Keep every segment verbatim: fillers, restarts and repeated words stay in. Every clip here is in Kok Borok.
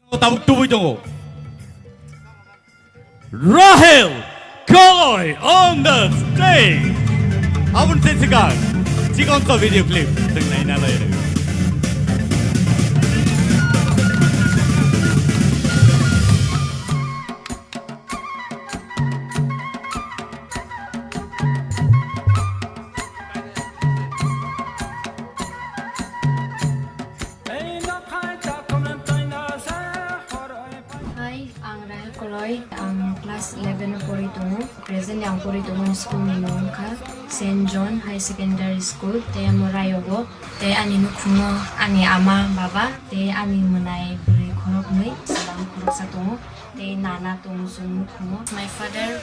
Tabuk tubui tongo. Rahel Koloi on the stage. Aboni tei sikang chikon to video clip teng naina lai. Hai, ang Rahel Koloi, ang class eleven o pori tongo. Presently ang pori tongo ni school ni mung wngkha Saint John High Secondary School, tei amo Rayogo. Tei ani nukhungo ani ama, baba, tei ani mwnai bwrwi khoroknwi, chwla khoroksa tongo, tei nana tongo chwng nukhungo. My father,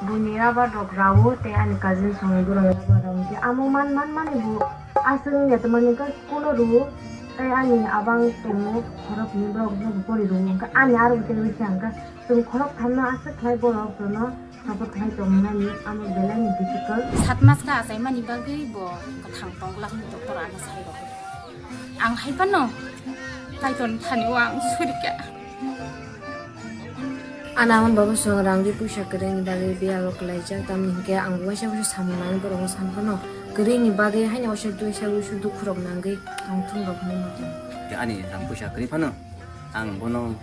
Buini rubber rok rao tei ani cousin songni borok rubber rao hwnkhe amo man man mani bo aswk wngya tongmani wngkha school o rwo tei ani abang tongo khorok hwnwi borok no bo pori rwo hwnkhe ani aro bo tei wngkha chwng khorok thamno aswk khlai borok jono support khlai tongmani amo belai ni difficult. Sat mas kha achaimani bagwi bo kwthang tong glak hwnwi doctor ano sai rw. Ang hai phano Kaitor thani o ang surika. Ana ama baba song rang ri puisa kwrwini bagwi biyalo kwlaijak, tamni hinkhe ang waisa waisa samung nangwi borokno san phano kwrwini bagwi haino waisa duisa waisa dukhu rok nangwi tongthung rok hinwi ma tongo. Ani rang puisa kwrwi phano ang bono,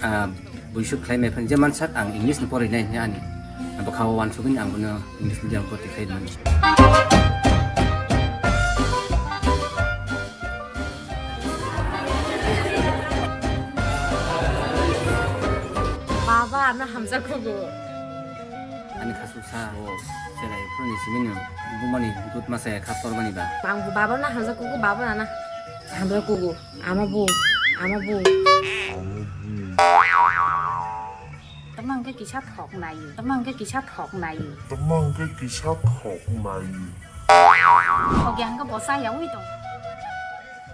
ah, buisuk khlai mai phano je mansak ang English ni porinai hinwi ani bwkha o uansugwi ang bono English medium porti khlai mano. Baba, ano hamjak kugo. Ani khasuk sa o cherai phuruni simino bumani dut masa ya khap tormani ba. Ang bo baba na hamjak kugo, baba na hamjak kugo. Ama bo, ama bo. Tamang ke kisa thok nai, tamang ke kisa thok nai. Tamang ke kisa thok nai. Thok yang ke bosa ya ui tong.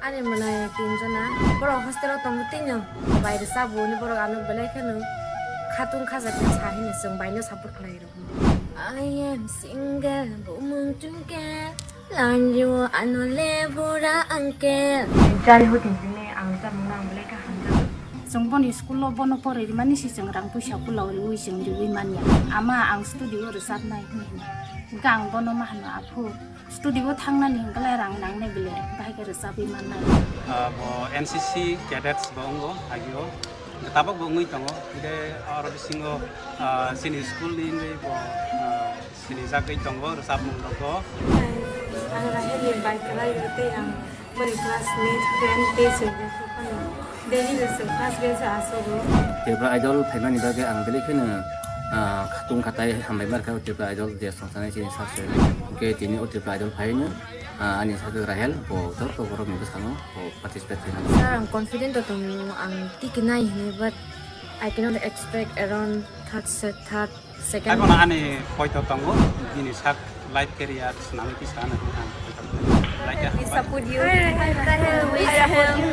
Ani mwnai tinjona, borok hostel o tongo tino, bai rwchapbo hwnwi borok ano belai kheno khatung khaja khe sa hino chwng baino support khlai rw. I am single, bumung tungkhe, lanjio ano le bura angke. Chari hoting tini ang chamung nang belai kha hamjago. Chwng boni school o bono poroi rwmani si chwng rang puisa kula o riwi chwng riwi manya. Ama ang studio o rwchapnai hwnwi hino. Hwnkhe ang bono ma hano, "Aphu, studio o thangnani hwnkhe lai rang nangnai bile, bahai khe rwchapwi mannai." Ah, bo N C C cadets bo wngo agio. Tabok bo wngwi tongo. Hwnkhe oro bisingo, ah, chini school ni wngwi bo, ah, sinijagwi tongo rwchapmung rogo. Ang Rahel ni bai kwlai o tei ang boni classmate, friend tei chwng phano daily no chwng first bench o asogo. Tripura Idol phaimani bagwi ang belai kheno, ah, khatung khatai hambai markha o Tripura Idol je songsanai chini sakse. Hwnkhe tini o Tripura Idol phaino, ah, ani sakhe Rahel bo joto borok ni bwskango bo participate khaimani. Sir, ang confident o tongo, ang tikinai hinwi, but I cannot expect around third set, third, second. Hai bono ani poito tongo, bini sak life career swnamwi kisa ano hwnwi ang poito tongo. Like a We support you. We support you.